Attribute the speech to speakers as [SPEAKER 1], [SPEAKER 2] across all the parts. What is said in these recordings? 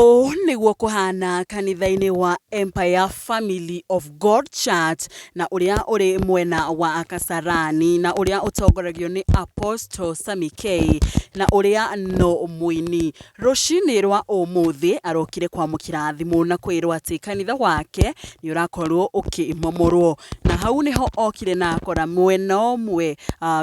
[SPEAKER 1] Ũũ nĩguo kũhana kanitha-inĩ wa Empire Family of God Church na ũrĩa ũrĩ mwena wa Kasarani na ũrĩa ũtongoragio nĩ Apostle Sammy K na ũrĩa no mũini. Rũcinĩ rwa ũmũthĩ arokire kwamũkĩra thimũ na kwĩrwo atĩ kanitha wake nĩ ũrakorwo ũkĩmomorwo. Na hau nĩho okire na akora mwena ũmwe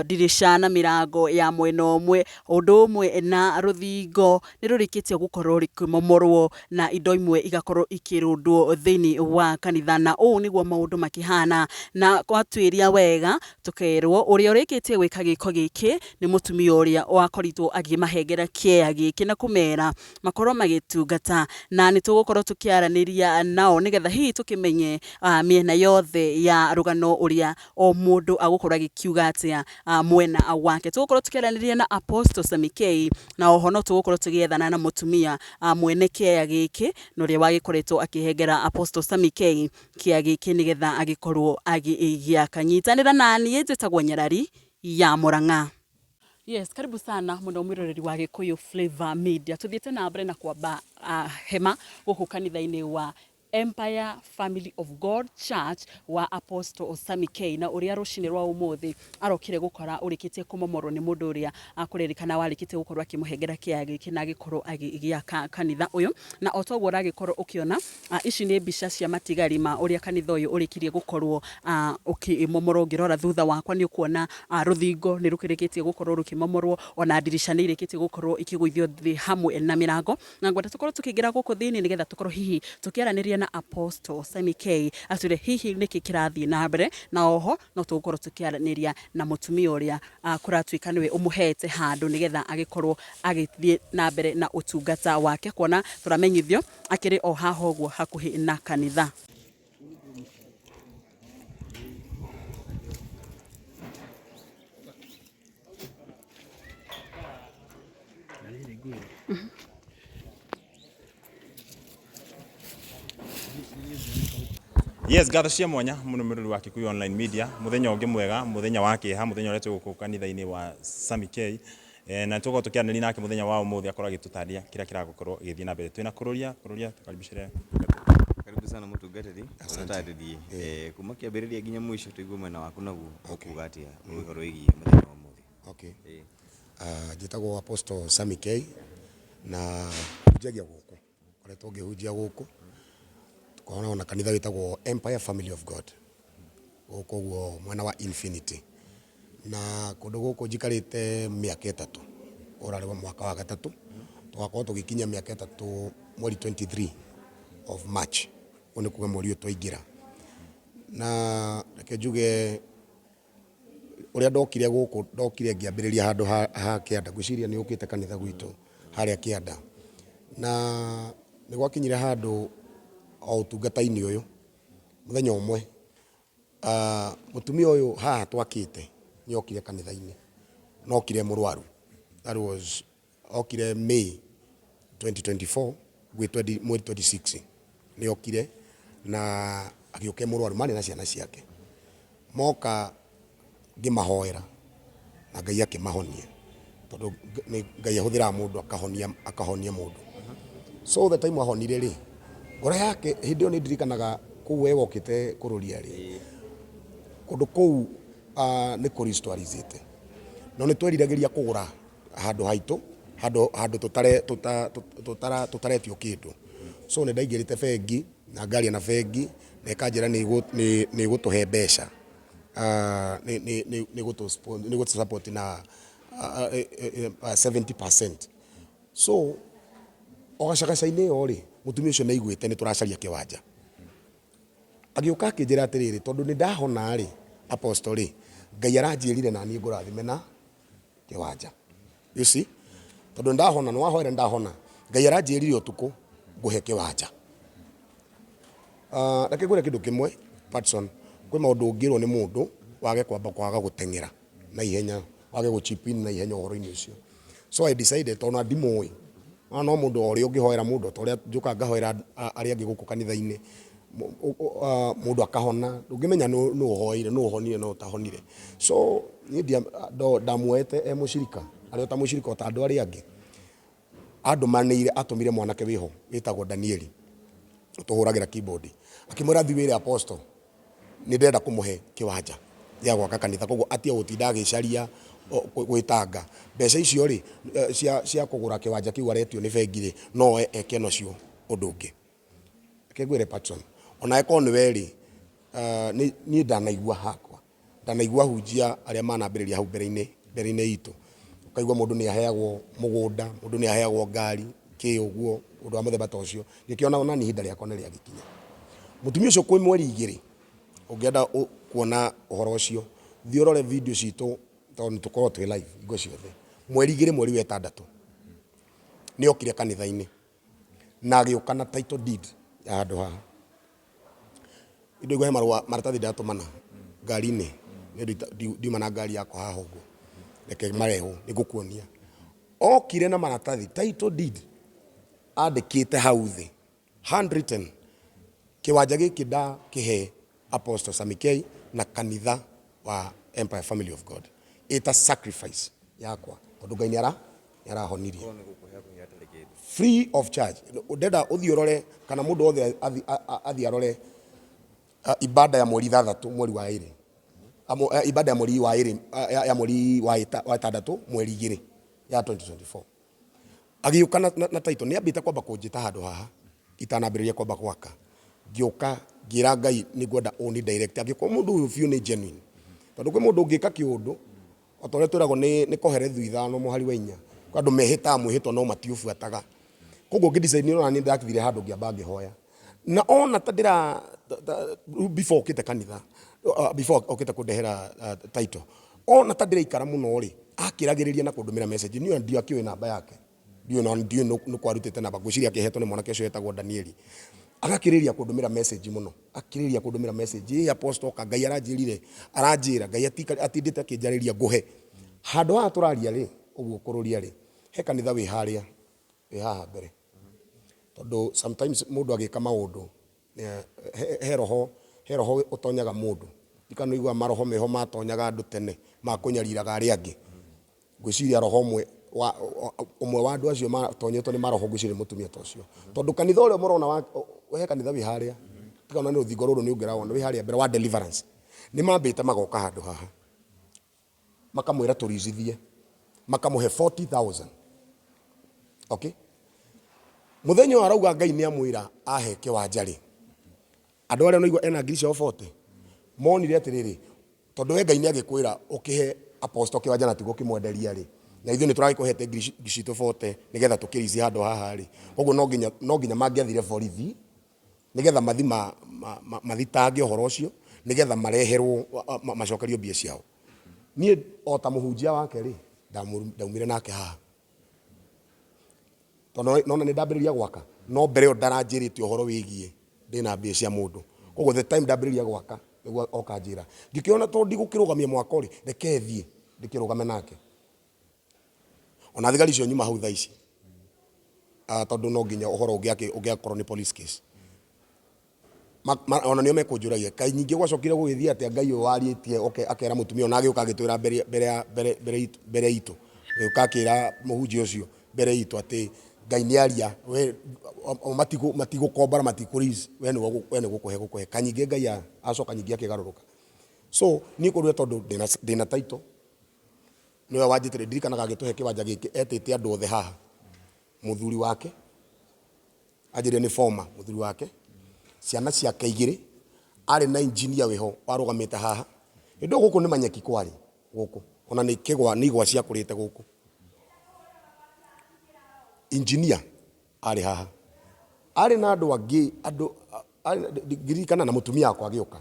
[SPEAKER 1] ndirica na mĩrango ya mwena ũmwe ũndũ ũmwe na rũthingo nĩ rũrĩkĩtie gũkorwo rũkĩmomorwo na indo imwe igakorwo ikĩrũndwo thĩinĩ wa kanitha, na ũũ nĩguo maũndũ makĩhana. Na twatuĩria wega tũkerwo ũrĩa ũrĩkĩtie gwĩka gĩko gĩkĩ nĩ mũtumia ũrĩa wakorirwo akĩmahengera kĩea gĩkĩ na kũmera makorwo magĩtungata, na nĩ tũgũkorwo tũkĩaranĩria nao nĩgetha hihi tũkĩmenye mĩena yothe ya rũgano ũrĩa o mũndũ agũkorwo agĩkiuga atĩa mwena wake. Tũgũkorwo tũkĩaranĩria na Apostle Sammy K na oho no tũgũkorwo tũgĩethana na mũtumia mwene kĩea gĩkĩ na ũrĩa wagĩkoretwo akĩhengera Apostle Sammy K kĩea gĩkĩ nĩgetha agĩkorwo agĩgĩaka. Nyitanĩra naniĩ, njĩtagwo Nyarari ya Mũrang'a. Yes, karibu sana mũno mwĩroreri wa Gĩkũyũ Flavor Media. Tũthiĩte na mbere na kwamba hema gũkũ kanitha-inĩ wa Empire Family of God Church wa Apostle Sammy K na ũrĩa rũcinĩ rwa ũmũthĩ arokire gũkora ũrĩkĩtie kũmomorwo nĩ mũndũ ũrĩa kũrerĩkana warĩkĩtie gũkorwo akĩmũhengera kĩaya gĩkĩ na agĩkorwo agĩgĩaka kanitha ũyũ. Na o toguo ũragĩkorwo ũkĩona, ici nĩ mbica cia matigari ma ũrĩa kanitha ũyũ ũrĩkirie gũkorwo ũkĩmomorwo. Ũngĩrora thutha wakwa nĩ ũkuona rũthingo nĩ rũkĩrĩkĩtie gũkorwo rũkĩmomorwo, ona ndirica nĩ irĩkĩtie gũkorwo ikĩgũithio thĩ hamwe na mĩrango. Na ngwenda tũkorwo tũkĩingĩra gũkũ thĩinĩ nĩgetha tũkorwo hihi tũkĩaranĩria na Apostle Sammy K atwĩre hihi nĩkĩ kĩrathiĩ na mbere, na oho no tũgũkorwo tũkĩaranĩria na mũtumia ũrĩa kũratuĩka nĩwe ũmũhete handũ nĩgetha agĩkorwo agĩthiĩ na mbere na ũtungata wake, kuona tũramenyithio akĩrĩ o haha ũguo hakuhĩ na kanitha.
[SPEAKER 2] Yes, ngatho cia mwanya mũno mwĩrori wa Kikuyu Online Media. Mũthenya ũngĩ mwega, mũthenya wa kĩeha, mũthenya ũrĩa twĩ gũkũ kanitha-inĩ wa Sammy K. Na tũgũkorwo tũkĩaranĩria nake mũthenya wa ũmũthĩ akorwo agĩtũtarĩria kĩrĩa kĩragũkorwo gĩgĩthiĩ na mbere. Twĩna Kũrũria, Kũrũria tũkaribicĩre.
[SPEAKER 3] Karibu sana mũtungatĩri, ũtũtarĩrie kuma kĩambĩrĩria nginya mũico tũigue mwena waku naguo ũkuga atĩa ũhoro wĩgiĩ mũthenya wa ũmũthĩ.
[SPEAKER 4] Okay. Njĩtagwo Apostle Sammy K na hunjagia gũkũ, ngoretwo ngĩhunjia gũkũ, tũkoragwo na kanitha wĩtagwo Empire Family of God, gũkũ ũguo mwena wa Infinity. Na kũndũ gũkũ njikarĩte mĩaka ĩtatũ, ũrarĩ mwaka wa gatatũ, tũgakorwo tũgĩkinyia mĩaka ĩtatũ mweri 23 of March, ũguo nĩ kuga mweri ũyũ twaingĩra. Na reke njuge Ũrĩa ndokire gũkũ, ndokire ngĩambĩrĩria handũ ha kĩanda, ngwĩciria nĩ ũkĩte kanitha gwitũ harĩa kĩanda. Na nĩ gwakinyire handũ o ũtungata-inĩ ũyũ, mũthenya ũmwe, mũtumia ũyũ haha twakĩte nĩ okire kanitha-inĩ, na okire e mũrwaru. That was Okire May 2024 gwĩ mweri 26 nĩ okire na agĩũka e mũrwaru, marĩ na ciana ciake. Moka ngĩmahoera na Ngai akĩmahonia tondũ Ngai ahũthĩraga mũndũ akahonia, akahonia mũndũ. So the time ahonire rĩ, ngoro yake hĩndĩ ĩyo nĩ ndirikanaga kũu we wokĩte kũrũria rĩ, kũndũ kũu nĩ kũ restore-ĩte. No nĩ tweriragĩria kũgũra handũ haitũ, handũ handũ tũtare tũta tũtara tũtaretio kĩndũ. So nĩ ndaingĩrĩte bengi na ngaria na bengi na ĩkanjĩra nĩ nĩ ĩgũtũhe mbeca, nĩ nĩ nĩ nĩ ĩgũtũ support na 70%. So o gacagaca-inĩ ĩyo rĩ, mũtumia ũcio nĩ aiguĩte nĩ tũracaria kĩwanja. Agĩũka akĩnjĩra atĩrĩrĩ, tondũ nĩ ndahona rĩ, Apostle rĩ, Ngai aranjĩrire naniĩ ngũrathime na kĩwanja. You see? Tondũ nĩndahona, nĩwahoera nĩndahona. Ngai aranjĩrire ũtukũ ngũhe kĩwanja. Reke ngwĩre kĩndũ kĩmwe Patson, kwĩ maũndũ ũngĩrwo nĩ mũndũ wage kwamba kwaga gũteng'era na ihenya, wage gũ chip in na ihenya ũhoro-inĩ ũcio. So I decided tondũ ona ndimũĩ, no no mũndũ o ũrĩa ũngĩhoera mũndũ ta ũrĩa njũkaga ngahoera arĩa angĩ gũkũ kanitha-inĩ, mũndũ akahona, ndũngĩmenya nũ ũhoeire, nũ ũhonire na ũtahonire. So niĩ ndamuoete e mũcirika, arĩ o ta mũcirika o ta andũ arĩa angĩ. Andũmanĩire, atũmire mwanake wĩho wĩtagwo Danieli ũtũhũragĩra keyboard, akĩmwĩra thiĩ wĩre apostle nĩ ndĩrenda kũmũhe kĩwanja gĩa gwaka kanitha, koguo atige gũtinda agĩcaria gwĩtanga. Mbeca icio rĩ, cia kũgũra kĩwanja kĩu aretio nĩ bengi rĩ, no oe eke nacio ũndũ ũngĩ. Reke ngwĩre Patson, onawe korwo nĩwe rĩ, niĩ ndanaigua hakwa, ndanaigua ahunjia arĩa manambĩrĩria hau mbere-inĩ, mbere-inĩ itũ, ũkaigua mũndũ nĩ aheagwo mũgũnda, mũndũ nĩ aheagwo ngari, kĩ ũguo, ũndũ wa mũthemba ta ũcio, ngĩkĩona ona niĩ ihinda rĩakwa nĩ rĩagĩkinya. Mũtumia ũcio kwĩ mweri igĩrĩ, ũngĩenda kuona ũhoro ũcio, thiĩ ũrore video citũ tondũ nĩ tũkoragwo twĩ live hingo ciothe. Mweri igĩrĩ mweri wa ĩtandatũ, nĩ okire kanitha-inĩ na agĩũka na title deed ya handũ haha. Nĩ he marũa maratathi ndatũmana ngari-inĩ, nĩ ũndũ ndiuma na ngari yakwa haha ũguo, reke marehwo nĩ ngũkuonia. Okire na maratathi title deed andĩkĩte hau thĩ handwritten, kĩwanja gĩkĩ ndakĩhe Apostle Sammy K na kanitha wa Empire Family of God ĩta sacrifice yakwa tondũ Ngai nĩ arahonirie free of charge. Ndenda ũthiĩ ũrore kana mũndũ wothe athiĩ arore ibada ya mweri ithathatũ mweri wa ĩrĩ, ibada ya mweri wa ĩrĩ, ya mweri wa ĩtandatũ mweri igĩrĩ ya 2024. Agĩũka na title, nĩ ambĩte kwamba kũnjĩta handũ haha itanambĩrĩria kwamba gwaka. Ngĩũka ngĩra Ngai nĩ ngwenda ũni direct angĩkorwo mũndũ ũyũ biũ nĩ genuine, tondũ kwĩ mũndũ ũngĩka kĩũndũ o ta ũrĩa twĩragwo nĩ Kohelethu ithano mũhari wa inya, kwĩ andũ mehĩtaga mwĩhĩtwa no matiũbuataga. Koguo ngĩ decide niĩ ona niĩ ndathire handũ ngĩamba ngĩhoya, na ona ta ndĩra before okĩte kanitha, before okĩte kũndehera title, ona ta ndĩraikara mũno rĩ, akĩragĩrĩria na kũndũmĩra message, niĩ ona ndiakĩũĩ namba yake, ndiũĩ na ndiũĩ nĩ kũ arutĩte namba, ngwĩciria akĩhetwo nĩ mwanake ũcio wetagwo Danieli. Agakĩrĩrĩria kũndũmĩra message mũno, akĩrĩrĩria kũndũmĩra message, ĩ apostle oka, Ngai aranjĩrire, aranjĩra, Ngai atindĩte akĩnjarĩria ngũhe. Handũ haha tũraria rĩ, ũguo ũkũrũria rĩ, he kanitha wĩ harĩa, wĩ haha mbere. Tondũ sometimes mũndũ agĩka maũndũ, he roho, he roho ũtonyaga mũndũ. Ndiũĩ kana nĩ ũiguaga maroho meho matonyaga andũ tene ma kũnyariraga arĩa angĩ. Ngwĩciria roho ũmwe wa ũmwe wa andũ acio matonyetwo nĩ maroho ngwĩciria nĩ mũtumia ta ũcio. Tondũ kanitha ũrĩa mũrona wa he kanitha wĩ harĩa, tiga ona nĩ rũthingo rũrũ nĩ ũngĩrawona wĩ harĩa mbere wa Deliverance. Nĩ mambĩte magoka handũ haha, makamwĩra tũricithie, makamũhe 40,000. Okay? Mũthenya ũyũ arauga Ngai nĩ amwĩra ahe kĩwanja rĩ, andũ arĩa ũnaigua ena ngiri ciao 40, monire atĩrĩrĩ, tondũ we Ngai nĩ agĩkwĩra ũkĩhe apostle kĩwanja na tiguo ũkĩmwenderia rĩ, na ithuĩ nĩ tũragĩkũhete ngiri citũ 40 nĩgetha tũkĩricie handũ haha rĩ, koguo no nginya mangĩathire borithi nĩgetha mathi mathitange ũhoro ũcio nĩgetha mareherwo macokerio mbia ciao. Niĩ o ta mũhunjia wake rĩ, ndaumire nake haha. Tondũ nona nĩ ndambĩrĩria gwaka, no mbere ĩyo ndaranjĩrĩte ũhoro wĩgiĩ ndĩna mbia cia mũndũ. Koguo the time ndambĩrĩria gwaka nĩguo oka anjĩra. Ngĩkĩona tondũ ndigũkĩrũgamia mwako rĩ, reke thiĩ ndĩkĩrũgame nake. Ona thigari icio nyuma hau thaa ici, tondũ no nginya ũhoro ũngĩakorwo nĩ police case. Ona nĩo mekũnjũragia, kaĩ ningĩ gwacokire gũgĩthiĩ atĩa Ngai ũyũ warĩtie oke akera mũtumia ũyũ na agĩũka agĩtwĩra mbere, mbere ya, mbere, mbere itũ, mbere itũ. Agĩũka akĩra mũhunjia ũcio mbere itũ atĩ Ngai nĩ aria, we o matigũkombora matikũ release, we nĩwe we nĩ gũkũhe egũkũhe. Kaĩ ningĩ Ngai acoka ningĩ akĩgarũrũka. So niĩ kũrĩ we tondũ ndĩna title, nĩwe wanjĩtire, ndirikanaga agĩtũhe kĩwanja gĩkĩ etĩte andũ othe haha, mũthuri wake, anjĩrire nĩ former mũthuri wake, ciana ciake igĩrĩ, arĩ na engineer wĩho warũgamĩte haha, hĩndĩ ĩyo gũkũ nĩ manyeki kwarĩ gũkũ, ona nĩ kĩgwa, nĩ igwa ciakũrĩte gũkũ. Engineer arĩ haha, arĩ na andũ angĩ, andũ, Ngĩririkana na mũtumia wakwa agĩũka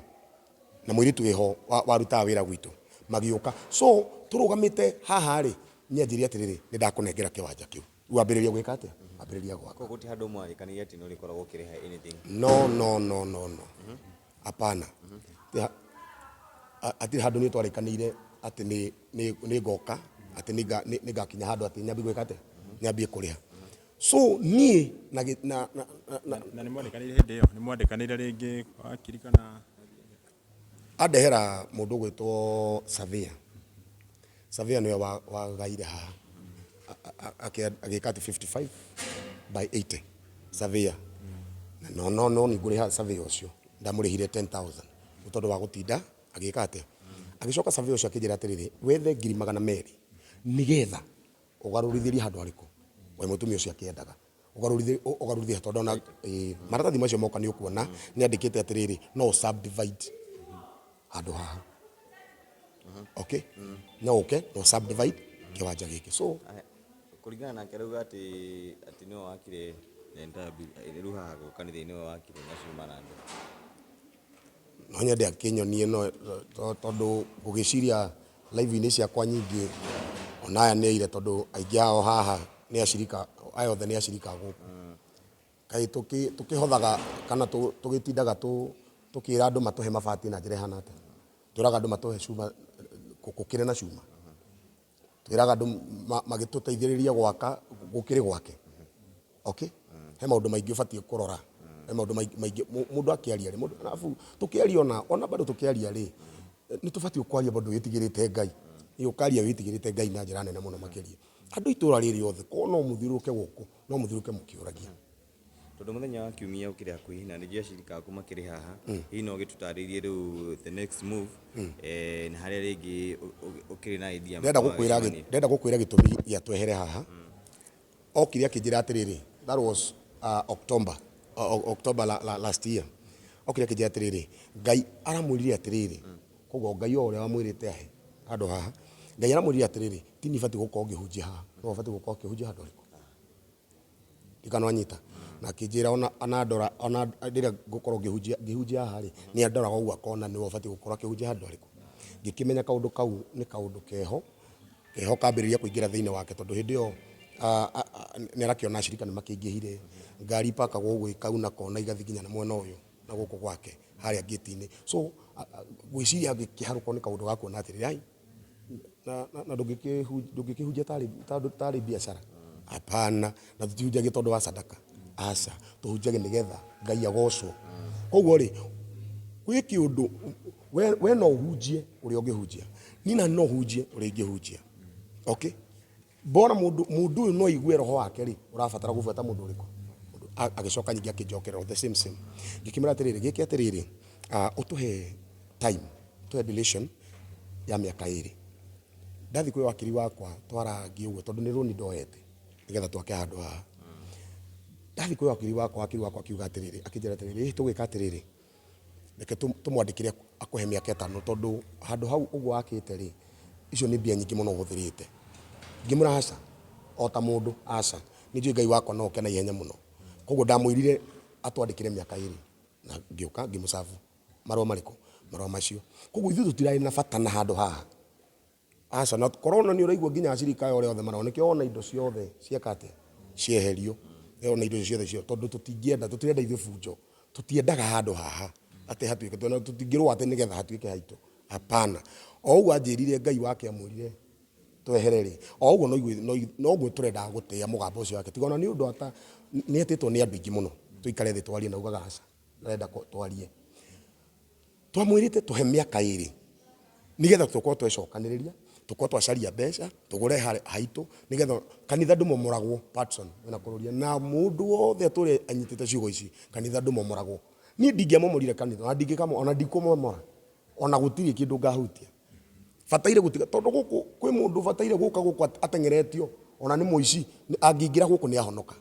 [SPEAKER 4] na mũirĩtu wĩho warutaga wĩra gwitũ magĩũka. So tũrũgamĩte haha rĩ, niĩ anjĩrire atĩrĩrĩ, nĩ ndakũnengera kĩwanja kĩu. Rĩu ambĩrĩria gwĩka atĩa? Ambĩrĩria gwaka.
[SPEAKER 3] Koguo gũtirĩ handũ mwarĩkanĩire atĩ nĩ ũrĩkoragwo ũkĩrĩha anything?
[SPEAKER 4] No, no, no, no, no. Hapana. Hatirĩ handũ niĩ twarĩkanĩire atĩ nĩ ngoka, atĩ nĩ ngakinya handũ atĩ nyambie gwĩka atĩa? Nyambie kũrĩha. So niĩ na na
[SPEAKER 2] na na Na nĩ mwandĩkanĩire hĩndĩ ĩyo? Nĩ mwandĩkanĩire rĩngĩ wakiri kana?
[SPEAKER 4] Andehera mũndũ ũgwĩtwo surveyor. Surveyor nĩwe wagaire haha. Agĩka atĩ 55 by 80 surveyor. Na no no no nĩ ngũrĩha surveyor ũcio, ndamũrĩhire 10,000 nĩ tondũ wa gũtinda agĩka atĩa. Agĩcoka surveyor ũcio akĩnjĩra atĩrĩrĩ, wethe 200,000 nĩgetha ũgarũrithĩrie handũ harĩkũ we mũtumia ũcio akĩendaga ũgarũrithie ũgarũrithie tondũ ona ĩĩ, maratathi macio moka nĩ ũkuona nĩ andĩkĩte atĩrĩrĩ, no ũ subdivide handũ haha, okay, no ũke no subdivide kĩwanja gĩkĩ, so
[SPEAKER 3] Aya, kũringana nake arauga atĩ nĩwe wakire the entire rĩu haha kanitha-inĩ nĩwe wakire na cuma na ndũ.
[SPEAKER 4] No nyende akĩnyonie, no tondũ ngũgĩciria live-inĩ ciakwa nyingĩ ona aya nĩ aira, tondũ aingĩ ao haha nĩ acirika, aya othe nĩ acirika gũkũ. Kaĩ tũkĩhothaga kana tũgĩtindaga tũkĩra andũ matũhe mabati na njĩra ĩhana atĩa? Twĩraga andũ matũhe cuma gũkĩrĩ na cuma, twĩraga andũ magĩtũteithĩrĩrie gwaka gũkĩrĩ gwake. Okay, he maũndũ maingĩ ũbatiĩ kũrora, he maũndũ maingĩ mũndũ akĩaria rĩ, mũndũ arabu tũkĩaria ona bado tũkĩaria rĩ, nĩ tũbatiĩ kwaria bado wĩtigĩrĩte Ngai. Ĩ ũkaria wĩtigĩrĩte Ngai na njĩra nene mũno makĩria. Andũ itũra rĩrĩ othe korwo no mũthiũrũrũke gũkũ, no mũthiũrũrũke mũkĩũragia.
[SPEAKER 3] Tondũ mũthenya wa kiumia ũkĩrĩ hakuhĩ na nĩnjũĩ acirika aku makĩrĩ haha, hihi no ũgĩtũtarĩrie rĩu the next move na harĩa rĩngĩ ũkĩrĩ na idea?
[SPEAKER 4] Ndĩrenda gũkwĩra, ndĩrenda gũkwĩra gĩtũmi gĩa twehere haha. Okire akĩnjĩra atĩrĩrĩ, that was October, October last year. Okire akĩnjĩra atĩrĩrĩ, Ngai aramwĩrire atĩrĩrĩ, koguo Ngai o ũrĩa wamwĩrĩte ahe handũ haha, Ngai aramwĩrire atĩrĩrĩ, ti niĩ batiĩ gũkorwo ngĩhunjia haha, no ũbatiĩ gũkorwo ũkĩhunjia handũ harĩkũ? Ndikana wanyita. Na akĩnjĩra ona anandora, ona rĩrĩa ngũkorwo ngĩhunjia ngĩhunjia haha rĩ, nĩ andoraga ũguo akona nĩwe ũbatiĩ gũkorwo akĩhunjia handũ harĩkũ. Ngĩkĩmenya kaũndũ kau nĩ kaũndũ keho keho kambĩrĩria kũingĩra thĩinĩ wake, tondũ hĩndĩ ĩyo nĩ arakĩona acirika nĩ makĩingĩhire, ngari ipakagwo ũguo ikauna kona igathiĩ nginya na mwena ũyũ na gũkũ gwake harĩa ngĩti-inĩ. So ngwĩciria ngĩkĩharũkwo nĩ kaũndũ ga kuona atĩrĩrĩ, ai na ndũngĩkĩhunjia tarĩ biacara, hapana. Na tũtihunjagia tondũ wa sadaka, aca, tũhunjagia nĩgetha Ngai agocwo. Koguo rĩ, gwĩ kĩũndũ we no ũhunjie ũrĩa ũngĩhunjia, niĩ nani no hunjie ũrĩa ingĩhunjia, okay. Bora mũndũ mũndũ ũyũ no aigue roho wake rĩ, ũrabatara gũbuata mũndũ ũrĩkũ? Agĩcoka ningĩ akĩnjokerera the same same. Ngĩkĩmwĩra atĩrĩrĩ, gĩke atĩrĩrĩ, ũtũhe time, ũtũhe duration ya mĩaka 2. Ndathiĩ kwĩ wakiri wakwa twarangie ũguo, tondũ nĩ rũni ndoete nĩgetha twake handũ haha. Ndathiĩ kwĩ wakiri wakwa, wakiri wakwa akiuga atĩrĩrĩ, akĩnjĩra atĩrĩrĩ, tũgwĩka atĩrĩrĩ, reke tũmwandĩkĩre akũhe mĩaka 5, tondũ handũ hau ũguo wakĩte rĩ, icio nĩ mbia nyingĩ mũno ũhũthĩrĩte. Ngĩmwĩra aca, o ta mũndũ, aca, nĩ njũĩ Ngai wakwa no oke na ihenya mũno. Koguo ndamwĩrire atwandĩkĩre mĩaka 2 na ngĩũka ngĩmũcabu marũa marĩkũ? Marũa macio. Koguo ithuĩ tũtirarĩ na bata na handũ haha. Aca, na korwo ona nĩ ũraigua nginya acirika aya ũrĩa othe marona, nĩkĩo wona indo ciothe cieka atĩa? Cieherio. Ona indo ciothe cio, tondũ tũtingĩenda, tũtirenda ithuĩ bunjo. Tũtiendaga handũ haha atĩ hatuĩke, tũtingĩrũa atĩ nĩgetha hatuĩke haitũ. Hapana. O ũguo anjĩrire Ngai wake amwĩrire twehere rĩ, o ũguo noguo tũrendaga gũtĩa mũgambo ũcio wake. Tiga ona nĩ ũndũ ata, nĩ etĩtwo nĩ andũ aingĩ mũno tũikare thĩ twarie, na augaga aca, ndarenda twarie. Twamwĩrĩte tũhe mĩaka 2 nĩgetha tũkorwo twecokanĩrĩria, tũkorwo twacaria mbeca, tũgũre haitũ, nĩgetha kanitha ndũmomoragwo. Patson wĩna kũrũria na mũndũ wothe atũre anyitĩte ciugo ici, kanitha ndũmomoragwo. Niĩ ndingĩamomorire kanitha, ona ndingĩkamo, ona ndikũmomora, ona gũtirĩ kĩndũ ngahutia. Bataire gũtiga, tondũ gũkũ kwĩ mũndũ bataire gũka gũkũ ateng'eretio, ona nĩ mũici, angĩingĩra gũkũ nĩ ahonoka,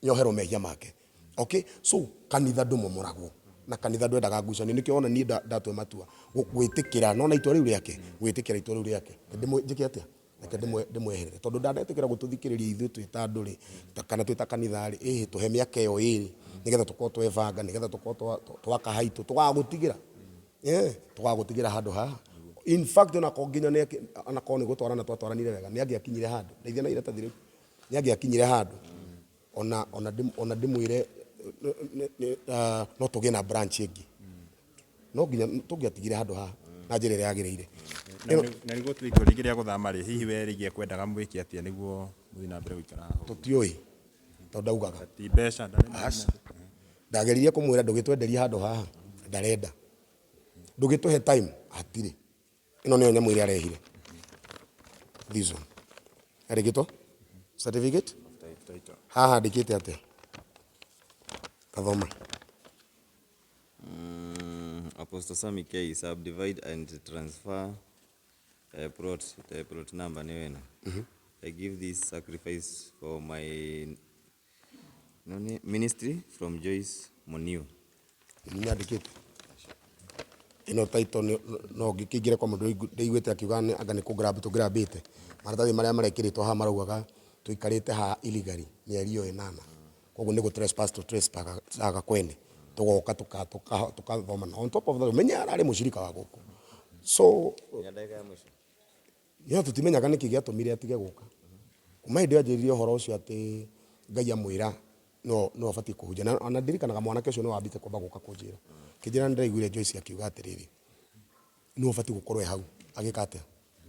[SPEAKER 4] nĩoherwo mehia make. Okay, so kanitha ndũmomoragwo na kanitha ndwendaga ngucanio. Nĩkĩo wona niĩ ndatua matua gwĩtĩkĩra, nona itua rĩu rĩake, gwĩtĩkĩra itua rĩu rĩake, njĩke atĩa? Reke ndĩmweherere, tondũ ndanetĩkĩra gũtũthikĩrĩria ithuĩ twĩ ta andũ rĩ, kana twĩ ta kanitha rĩ, ĩhĩ tũhe mĩaka ĩyo 2 nĩgetha tũkorwo twebanga, nĩgetha tũkorwo twaka haitũ, tũgagũtigĩra, tũgagũtigĩra handũ haha. In fact, onakorwo nginya onakorwo nĩ gũtwarana twatwaranire wega, nĩ angĩakinyire handũ ndeithia na iratathi rĩu, nĩ angĩakinyire handũ ona ndĩmwĩre no tũgĩe na branch ĩngĩ, no nginya tũngĩatigire handũ haha na njĩra ĩrĩa yagĩrĩire.
[SPEAKER 2] Na nĩguo tue itua rĩngĩ rĩa gũthama rĩ, hihi we rĩngĩ ekwendaga mwĩke atĩa nĩguo mũthiĩ na mbere gũikara haha?
[SPEAKER 4] Tũtiũĩ, tondũ ndaugaga.
[SPEAKER 2] Ti mbeca ndarĩ?
[SPEAKER 4] Aca, ndageririe kũmwĩra ndũgĩtwenderie handũ haha, ndarenda. Ndũgĩtũhe time, hatirĩ. Ĩno nĩyo nyamũ ĩrĩa arehire, this one. Yandĩkĩtwo certificate haha handĩkĩte atĩa? Tathoma.
[SPEAKER 3] Apostle Sammy K subdivide and transfer plot, the plot number nĩyo ĩno. I give this sacrifice for my no nĩ ministry from Joyce Muniu.
[SPEAKER 4] Nĩ nyandĩkĩte ĩno title no ngĩkĩingĩre kwa mũndũ ndĩiguĩte akiuga anga nĩ kũ grab tũgrabĩte maratathi marĩa marekĩrĩtwo haha maraugaga tũikarĩte haha illegally mĩeri ĩyo ĩnana. Koguo nĩ gũ trespass tũ trespass kwene tũgoka tũkathoma na on top of that ũmenye ararĩ mũcirika wa gũkũ so
[SPEAKER 3] Nginya ndagĩka ya mũico.
[SPEAKER 4] No tũtimenyaga nĩkĩ gĩatũmire atige gũka. Kuma hĩndĩ ĩyo anjĩrire ũhoro ũcio atĩ Ngai amwĩra no no abatiĩ kũhunjia. Na ona ndirikanaga mwanake ũcio nĩwe wambĩte kwamba gũka kũnjĩra. Akĩnjĩra nĩ ndĩraiguire Joyce akiuga atĩrĩrĩ, nĩwe ũbatiĩ gũkorwo e hau agĩka atĩa?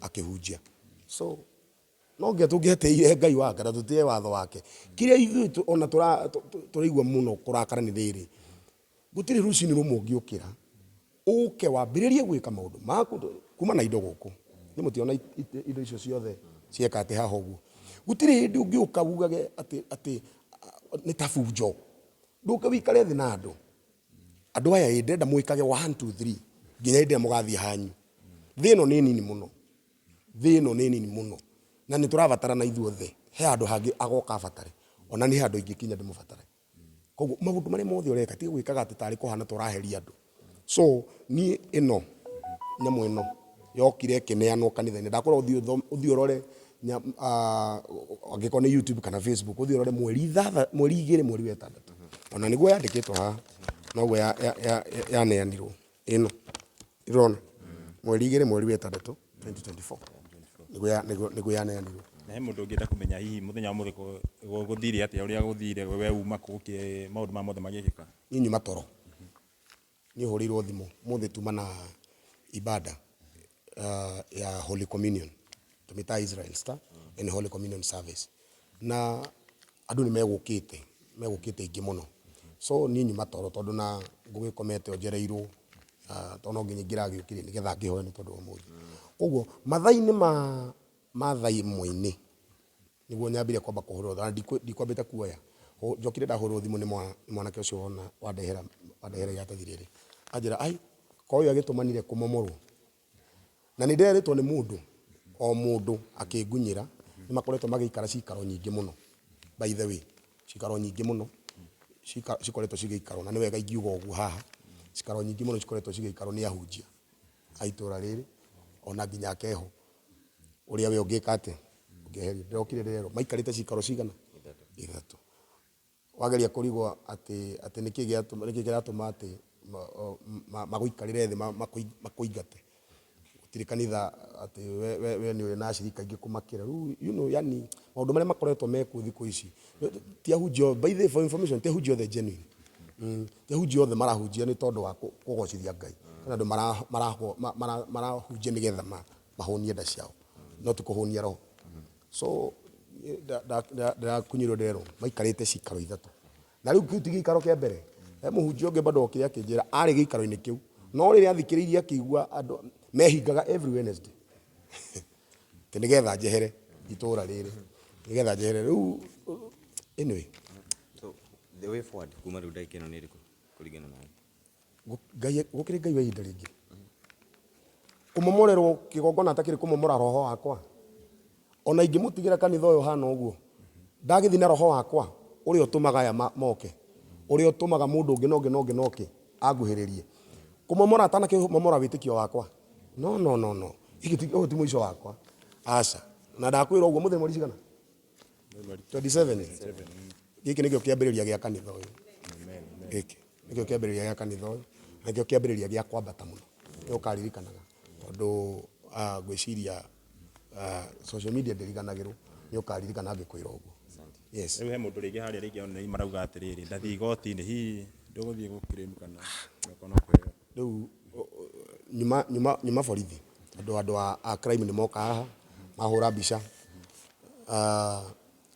[SPEAKER 4] Akĩhunjia. So no nginya tũngĩatĩire Ngai wake na tũtĩe watho wake. Kĩrĩa ithuĩ ona tũraigua mũno kũrakara nĩ rĩrĩ, gũtirĩ rũcinĩ rũmwe ũngĩũkĩra ũke wambĩrĩrie gwĩka maũndũ maku kuma na indo gũkũ. Nĩ mũtiona indo icio ciothe cieka atĩ haha ũguo. Gũtirĩ hĩndĩ ũngĩũka ugage atĩ atĩ nĩ ta bunjo. Ndũke wĩikare thĩ na andũ. Andũ aya ĩ ndĩrenda mwĩkage 1 2 3 nginya hĩndĩ ĩrĩa mũgathiĩ hanyu. Thĩ ĩno nĩ nini mũno. Thĩ ĩno nĩ nini mũno. Na nĩ tũrabatarana ithuothe. He handũ hangĩ agoka abatare. Ona niĩ he handũ ingĩkinya ndĩmũbatare. Koguo maũndũ marĩa mothe ũreka tiga gwĩkaga atĩ tarĩ kũhana ta ũraheria andũ. So niĩ ĩno nyamũ ĩno yokire ĩkĩneanwo kanitha-inĩ, ndakwĩra ũthiĩ ũthiĩ ũrore angĩkorwo nĩ YouTube kana Facebook, ũthiĩ ũrore 3 mweri 2 mweri wa ĩtandatũ. Ona nĩguo yandĩkĩtwo haha, noguo yaneanirwo ĩno. Ũrona? Mweri 2 mweri wa 6 2024 nĩguo yaneanirwo.
[SPEAKER 2] Na he mũndũ ũngĩenda kũmenya hihi mũthenya wa ũmũthĩ gũthire atĩa, ũrĩa gũthire, we uma kũ, maũndũ maya mothe magĩkĩka?
[SPEAKER 4] Niĩ nyuma toro. Niĩ hũrĩirwo thimũ ũmũthĩ tuma na ibada ya Holy Communion, tũmĩtaga Israel Star and Holy Communion Service. Na andũ nĩ megũkĩte, megũkĩte aingĩ mũno. So niĩ nyuma toro tondũ na ngũgĩkomete o njereirwo, tondũ no nginya ingĩragĩũkĩrire nĩgetha ngĩhoe nĩ tondũ wa ũmũthĩ. Koguo mathaa-inĩ ma thaa ĩmwe-inĩ nĩguo nyambire kwamba kũhũrĩrwo na ndikwambĩte kuoya. Njokire ndahũrĩrwo thimũ nĩ mwanake ũcio wona wandehera wandehera iratathi rĩrĩ. Anjĩra ai, ko ũyũ agĩtũmanire kũmomorwo. Na nĩ ndĩrerĩtwo nĩ mũndũ, o mũndũ akĩngunyĩra, nĩ makoretwo magĩikara cikaro nyingĩ mũno, by the way, cikaro nyingĩ mũno cikoretwo cigĩikarwo, na nĩ wega ingiuga ũguo haha, cikaro nyingĩ mũno cikoretwo cigĩikarwo nĩ ahunjia a itũra rĩrĩ, ona nginya akeho, ũrĩa we ũngĩka atĩa, ũngĩeherio. Ndĩrokire ndĩrerwo maikarĩte cikaro cigana? Ithatũ. Wageria kũrigwo atĩ atĩ nĩkĩ gĩatũma nĩkĩ kĩratũma atĩ magũikarĩre thĩ makũingate. Gũtirĩ kanitha atĩ we we nĩ ũrĩ na acirika aingĩ kũmakĩra. Rĩu you know yani maũndũ marĩa makoretwo mekuo thikũ ici, ti ahunjia, by the way for information, ti ahunjia othe genuine. Ti ahunjia othe marahunjia nĩ tondũ wa kũgocithia Ngai. Kwĩna andũ marahunjia nĩgetha mahũnie nda ciao, no ti kũhũnia roho. So ndĩrakunyĩrwo ndĩrerwo maikarĩte cikaro ithatũ. Na rĩu kĩu ti gĩikaro kĩa mbere. He mũhunjia ũngĩ bado okire akĩnjĩra arĩ gĩikaro-inĩ kĩu. No rĩrĩa athikĩrĩirie akĩigua andũ mehingaga every Wednesday. Atĩ nĩgetha njehere itũra rĩrĩ. Nĩgetha njehere. Rĩu anyway.
[SPEAKER 3] So the way forward kuma rĩu ndagĩka ĩno nĩ ĩrĩkũ kũringana nawe?
[SPEAKER 4] Ngai gũkĩrĩ Ngai wa ihinda rĩngĩ. Kũmomorerwo kĩgongona atakĩrĩ kũmomora roho wakwa. Ona ingĩmũtigĩra kanitha ũyũ ũhana ũguo, ndagĩthiĩ na roho wakwa ũrĩa ũtũmaga aya moke, ũrĩa ũtũmaga mũndũ ũngĩ na ũngĩ na ũngĩ na ũngĩ anguhĩrĩrie. Kũmomora atanakĩmomora wĩtĩkio wakwa? No, no, no, no. Ũyũ ti mũico wakwa. Aca. Na ndakwĩra ũguo, ũmũthĩ nĩ mweri cigana? 27. Gĩkĩ nĩkĩo kĩambĩrĩria gĩa kanitha ũyũ. Gĩkĩ nĩkĩo kĩambĩrĩria gĩa kanitha ũyũ, na nĩkĩo kĩambĩrĩria gĩa kwambata mũno. Nĩ ũkaririkanaga tondũ ngwĩciria social media ndĩriganagĩrwo, nĩ ũkaririkana ngĩkwĩra ũguo. Yes.
[SPEAKER 2] Rĩu he mũndũ rĩngĩ harĩa rĩngĩ online marauga atĩrĩrĩ, ndathiĩ igoti-inĩ, hihi ndũgũthiĩ gũ claim kana okorwo no kũheo?
[SPEAKER 4] Rĩu nyuma nyuma nyuma borithi tondũ andũ a crime nĩ moka haha mahũra mbica.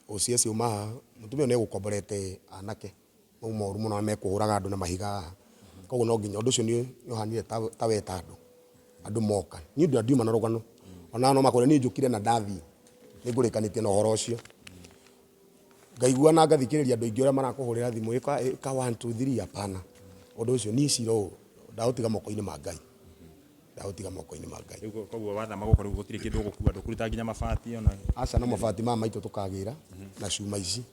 [SPEAKER 4] OCS auma haha, mũtumia ũyũ nĩ egũkomborete anake mau moru mũno na mekũhũraga andũ na mahiga haha. Koguo no nginya ũndũ ũcio nĩ ũhanire ta weta andũ, andũ moka. Niĩ ndiuma na rũgano, ona no makwĩre niĩ njũkire na ndathiĩ. Nĩ ngũrĩkanĩtie na ũhoro ũcio. Ngaigua na ngathikĩrĩria andũ aingĩ ũrĩa marakũhũrĩra thimũ, ĩka ĩka one two three, hapana. Ũndũ ũcio niĩ cira ũyũ ndaũtiga moko-inĩ ma Ngai. Ndaũtiga moko-inĩ ma Ngai.
[SPEAKER 2] Rĩu koguo wathama gũkũ rĩu gũtirĩ kĩndũ ũgũkua, ndũkũruta nginya mabati ona?
[SPEAKER 4] Aca no mabati maya maitũ tũkagĩra na cuma ici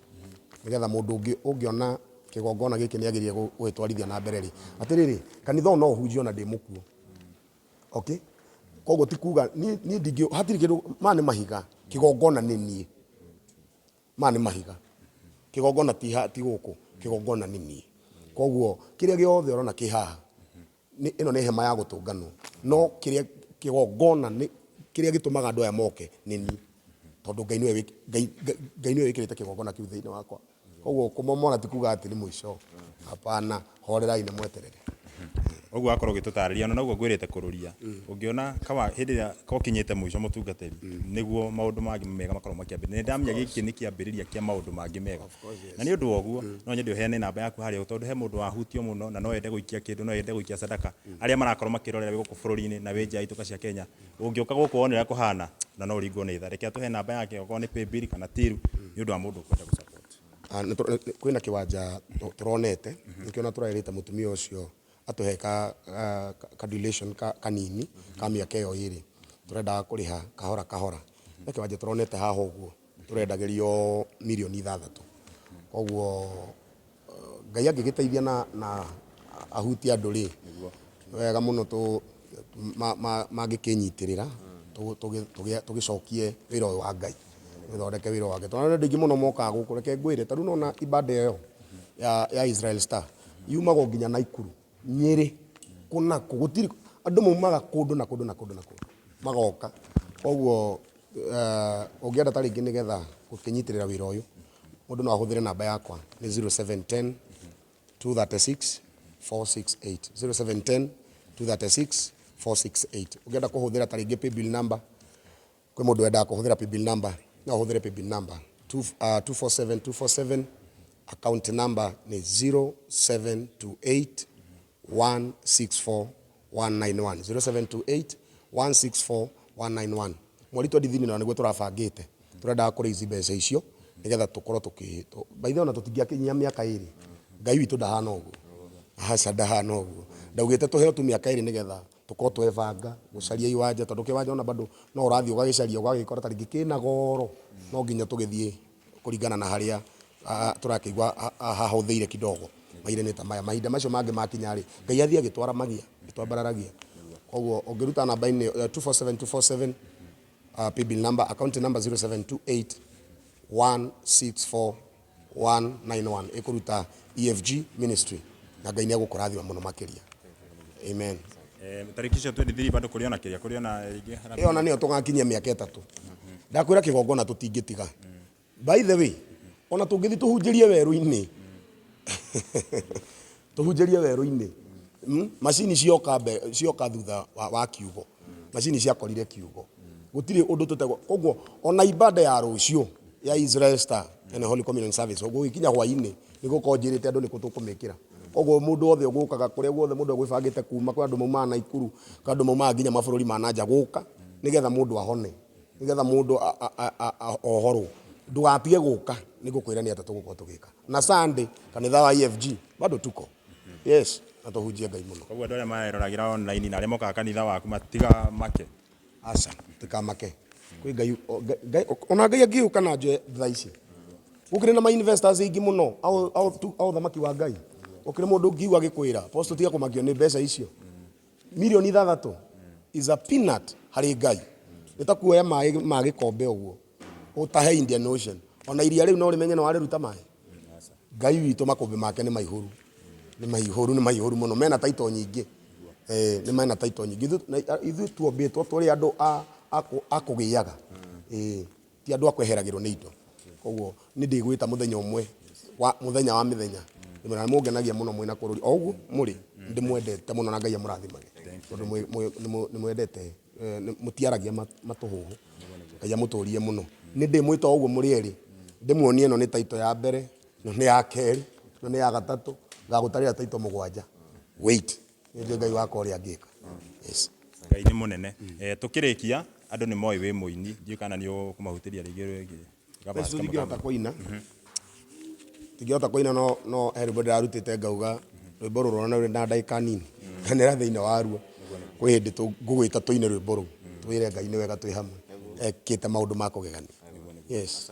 [SPEAKER 4] nĩgetha mũndũ ũngĩ ũngĩona kĩgongona gĩkĩ nĩ agĩrĩire gũgĩtwarithia na mbere rĩ, atĩrĩrĩ, kanitha ũyũ no ũhunjie ona ndĩ mũkuũ. Okay? Koguo ti kuga niĩ niĩ ndingĩ hatirĩ kĩndũ maya nĩ mahiga, kĩgongona nĩ niĩ. Maya nĩ mahiga. Kĩgongona ti ha ti gũkũ, kĩgongona nĩ niĩ. Koguo kĩrĩa gĩothe ũrona kĩ haha nĩ ĩno nĩ hema ya gũtũnganwo, no kĩrĩa kĩgongona nĩ kĩrĩa gĩtũmaga andũ aya moke nĩ niĩ. Tondũ Ngai nĩwe Ngai Ngai nĩwe wĩkĩrĩte kĩgongona kĩu thĩinĩ wakwa. Koguo kũmomora ti kuga atĩ nĩ mũico. Hapana, horerai na mweterere.
[SPEAKER 2] Ũguo wakorwo ũgĩtũtarĩria ona noguo ngwĩrĩte kũrũria ũngĩona kawa hĩndĩ ĩrĩa kokinyĩte mũico mũtungatĩri nĩguo maũndũ mangĩ mega makoragwo makĩambĩrĩria. Nĩ ndamenya gĩkĩ nĩ kĩambĩrĩria kĩa maũndũ mangĩ mega. Na nĩ ũndũ wa ũguo no nyende ũheane namba yaku harĩa ũũ tondũ he mũndũ wahutio mũno na no ende gũikia kĩndũ, no ende gũikia sadaka. Arĩa marakorwo makĩrorera wĩ gũkũ bũrũri-inĩ na wĩ nja ya ituĩka cia Kenya, Ũngĩũka gũkũ wone ũrĩa kũhana, na no ũringwo nĩ tha. Reke atũhe namba yake okorwo nĩ paybill kana till, nĩ ũndũ wa mũndũ ũkwenda gũ support.
[SPEAKER 4] Ah, nĩ tũ- nĩ- kwĩna kĩwanja tũ- tũronete nĩkĩo na tũraĩrĩte mũtumia ũcio atũhe ka, ka, ka duration ka, kanini ka mĩaka ĩyo ĩrĩ tũrendaga kũrĩha kahora kahora he kĩwanja tũronete haha ũguo tũrendagĩrio mirioni ithathatũ koguo Ngai angĩgĩteithia na, na ahutie andũ rĩ, nĩ wega mũno tũ, mangĩkĩnyitĩrĩra tũgĩcokie wĩra ũyũ wa Ngai, tũgĩthondeke wĩra ũyũ wa Ngai. Tondũ andũ aingĩ mũno mokaga gũkũ, reke ngwĩre, ta rĩu nĩ wona ibada ĩyo ya Israel Star, yumaga o nginya Naikuru, Nyĩrĩ, kũ na kũ, gũtirĩ, andũ maumaga kũndũ na kũndũ na kũndũ na kũndũ, magoka. Koguo ũngĩenda ta rĩngĩ nĩgetha gũkĩnyitĩrĩra wĩra ũyũ, Mũndũ no ahũthĩre namba yakwa nĩ 0710 236 468 0710 236 468. Ũngĩenda kũhũthĩra ta rĩngĩ paybill number, kwĩ mũndũ wendaga kũhũthĩra paybill number, no ũhũthĩre paybill number 247 247, account number nĩ 0728 164 191 0728 164 191. Mweri 23 na nĩguo tũrabangĩte tũrendaga kũ raise mbeca icio nĩgetha tũkorwo tũkĩ by the way ona tũtingĩakinyia mĩaka ĩrĩ. Ngai witũ ndahana ũguo, aca ndahana ũguo. Ndaugĩte tũheo tu mĩaka ĩrĩ nĩgetha tũkorwo twebanga gũcaria iwanja tondũ kĩwanja ona bado no ũrathiĩ ũgagĩcaria ũgagĩkora ta rĩngĩ kĩna goro no nginya tũgĩthiĩ kũringana na harĩa tũrakĩigua hahũthĩire kidogo mahinda-inĩ ta maya. Mahinda macio mangĩ makinya rĩ, Ngai athiĩ agĩtwaramagia, agĩtwambararagia. Koguo ũngĩruta namba-inĩ 247 247 paybill number, account number 0728 164 191 ĩkũruta EFG ministry na Ngai nĩ egũkũrathima mũno makĩria. Amen.
[SPEAKER 2] Tarĩki icio 23 bado kũrĩ ona kĩrĩa kũrĩ ona rĩngĩ
[SPEAKER 4] harambee. Ĩyo ona nĩyo tũgakinyia mĩaka ĩtatũ. Ndakwĩra kĩgongona tũtingĩtiga. By the way, ona tũngĩthiĩ tũhunjĩrie werũ-inĩ, tũhunjĩrie werũ-inĩ, macini cioka mbe, cioka thutha wa, wa kiugo. Macini ciakorire kiugo. Gũtirĩ ũndũ tũtegwa. Koguo ona ibada ya rũciũ ya Israel Star and Holy Communion Service gũgĩkinya hwainĩ nĩ gũkorwo njĩrĩte andũ nĩkũ tũkũmĩkĩra. Koguo mũndũ wothe ũgũkaga kũrĩa guothe mũndũ egwĩbangĩte kuma, kwĩ andũ maumaga Naikuru, kwĩ andũ maumaga nginya mabũrũri ma na nja gũka nĩgetha mũndũ ahone, nĩgetha mũndũ ohorwo. Ndũgatige gũka, nĩ ngũkwĩra nĩ atĩa tũgũkorwo tũgĩka. Na Sunday kanitha wa EFG bado tuko. Yes, na tũhunjie Ngai mũno.
[SPEAKER 2] Koguo andũ arĩa mareroragĩra online na arĩa mokaga kanitha waku matigamake.
[SPEAKER 4] Aca, tũtikamake. Kwĩ Ngai, Ngai, ona Ngai angĩũka na njoe thaa ici. Gũkĩrĩ na ma investors aingĩ mũno a ũthamaki wa Ngai. Gũkĩrĩ mũndũ ũngĩigua agĩkwĩra, Apostle tiga kũmakio nĩ mbeca icio. Mirioni ithathatũ is a peanut harĩ Ngai. Nĩ ta kuoya maĩ ma gĩkombe ũguo ũtahe Indian Ocean. Ona iria rĩu no ũrĩmenye nĩ warĩruta maĩ. Ngai witũ makũmbĩ make nĩ maihũru. Nĩ maihũru, nĩ maihũru mũno. Mena title nyingĩ. Eh, nĩ mena title nyingĩ. Ithuĩ tuombĩtwo tũrĩ andũ a kũgĩaga. Ĩĩ, ti andũ a kweheragĩrwo nĩ indo. Koguo nĩ ndĩgwĩta mũthenya ũmwe wa mũthenya wa mĩthenya. Ndĩmwĩra nĩ mũngenagia mũno mwĩna kũrũri. O ũguo mũrĩ, nĩ ndĩmwendete mũno na Ngai amũrathimage. Tondũ nĩ mwendete, mũtiaragia matũhũhũ. Ngai amũtũrie mũno. Nĩ ndĩmwĩta o ũguo mũrĩ erĩ, ndĩmuonie ĩno nĩ title ya mbere, ĩno nĩ ya kerĩ, ĩno nĩ ya gatatũ, ngagũtarĩra title mũgwanja. Wait, nĩ njũĩ Ngai wakwa ũrĩa angĩka. Yes.
[SPEAKER 2] Ngai nĩ mũnene. Tũkĩrĩkia, Andũ nĩ moĩ wĩ mũini, ndiũĩ kana nĩ ũkũmahutĩria rĩngĩ rĩngĩ.
[SPEAKER 4] Thaa ici tũtingĩhota kũina, tũtingĩhota kũina no no he rwĩmbo ndĩrarutĩte ngauga rwĩmbo rũrũ ona rũrĩ na ndagĩka nini ngenera thĩinĩ waruo. Kwĩ hĩndĩ ngũgwĩta tũine rwĩmbo rũu twĩre Ngai nĩ wega twĩ hamwe ekĩte maũndũ ma kũgegania. Yes.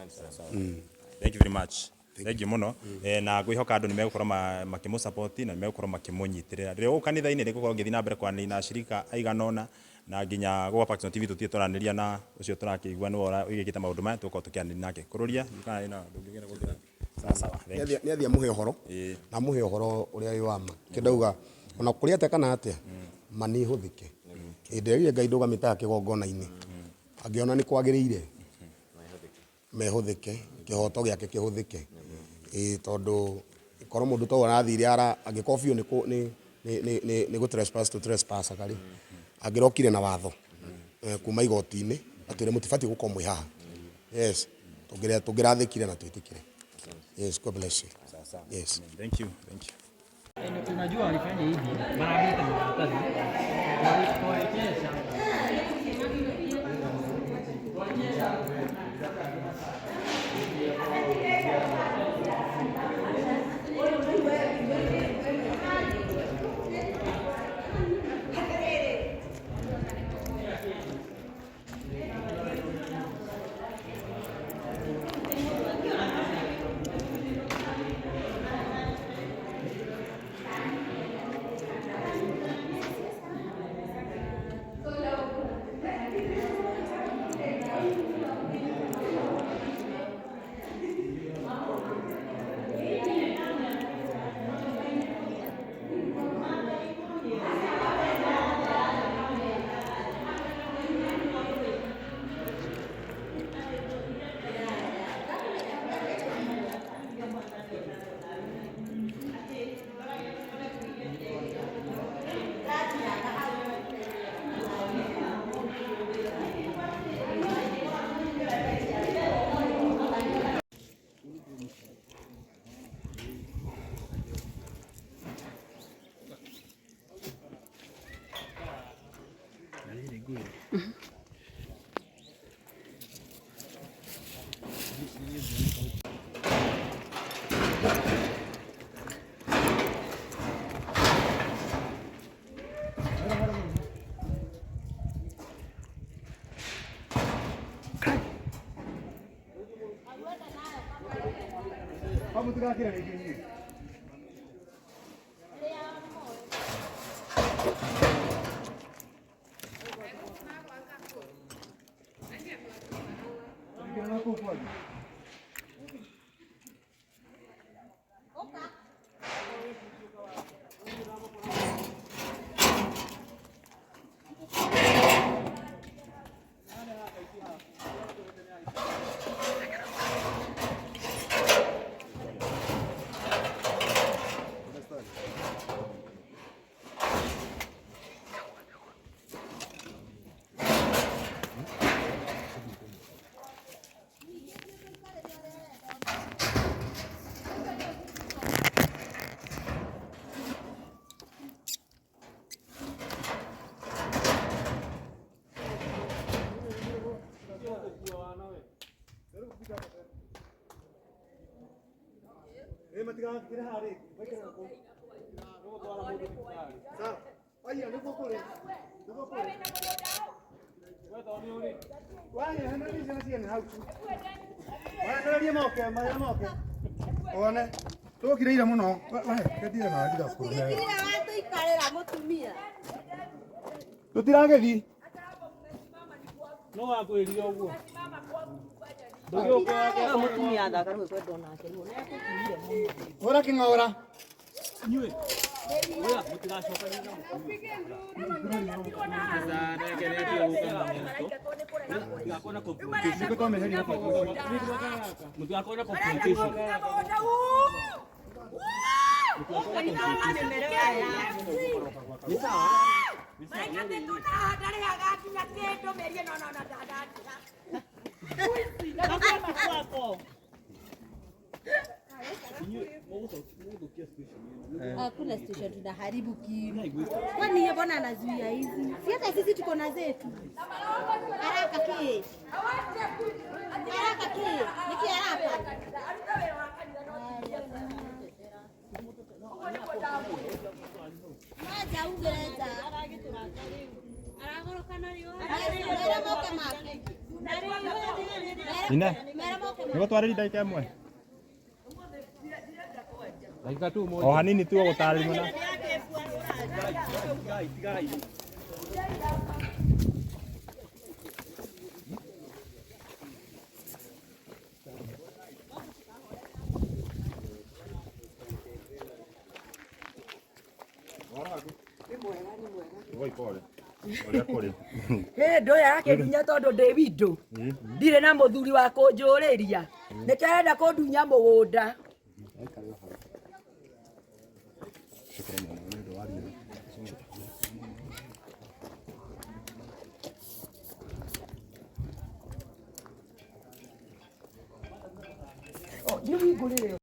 [SPEAKER 2] Thank you very much. Thank you mũno. Na ngwĩhoka andũ nĩ megũkorwo makĩmũ support na nĩ megũkorwo makĩmũnyitĩrĩra. Ndĩrĩ gũkũ kanitha-inĩ nĩ ngũkorwo ngĩthiĩ na mbere kwaranĩria na ashirika aigana ũna na nginya gũka Paxton TV tũtirĩ twaranĩria na ũcio tũrakĩigua nĩwe ũigĩkĩte maũndũ maya tũgũkorwo tũkĩaranĩria nake. Kũrũria kana ĩna ũndũ ũngĩ ũngĩenda kuongerera? Sawa sawa. Thank you.
[SPEAKER 4] Nĩ athiĩ amũhe ũhoro na amũhe ũhoro ũrĩa wĩ wa ma. Nĩkĩo ndauga ona kũrĩ atĩa kana atĩa ma nĩ ĩhũthĩke. Hĩndĩ ĩrĩa Ngai ndũgamĩte haha kĩgongona-inĩ angĩona nĩ kwagĩrĩire mehũthĩke, kĩhoto gĩake kĩhũthĩke. Ĩĩ tondũ korwo mũndũ ta ũyũ arathire ara angĩkorwo biũ nĩ nĩ nĩ nĩ nĩ gũ trespass tũ trespass aga rĩ, angĩrokire na watho kuma igoti-inĩ atwĩre mũtibatiĩ gũkorwo mwĩ haha. Yes, tũngĩrathĩkire na twĩtĩkĩre. Yes, God bless you. Yes.
[SPEAKER 2] Thank you. Thank you.
[SPEAKER 5] Unajua walifanya hivi mara mbili kama kazi walicheza.
[SPEAKER 6] Tũkire mũno ketire na ndigakũrume tũtiragĩthiĩ
[SPEAKER 5] No wakwĩrire ũguo.
[SPEAKER 1] Mũtumia athaka rĩu kwendwo nake rĩu nĩ akũkinyire mũno.
[SPEAKER 6] Ora kĩng'ora.
[SPEAKER 5] Inyuĩ. Oya mũtigacokanĩre na mũtumia. Mũtigakorwo na confrontation. Inyuĩ mũgũthũkia situation ĩno.
[SPEAKER 7] Hakuna situation tunaharibu kitu. Kwani yeye mbona anazuia hizi? Si hata sisi tuko na zetu. Haraka ki. Haraka ki. Niki haraka. Maja ungereza. Mera moke make.
[SPEAKER 2] Nina
[SPEAKER 7] Mera moke
[SPEAKER 2] nĩguo twarĩri ndagĩka ĩmwe
[SPEAKER 5] Dakika tu moja.
[SPEAKER 2] o hanini tu gũtarĩria na Oi, pole. Ũrĩa kũrĩ.
[SPEAKER 8] Hĩndĩ ũyũ arakĩndunya tondũ ndĩ windũ ndirĩ na mũthuri wa kũnjũrĩria nĩkĩo arenda kũndunya mũgũnda. Nĩ wingũrĩre.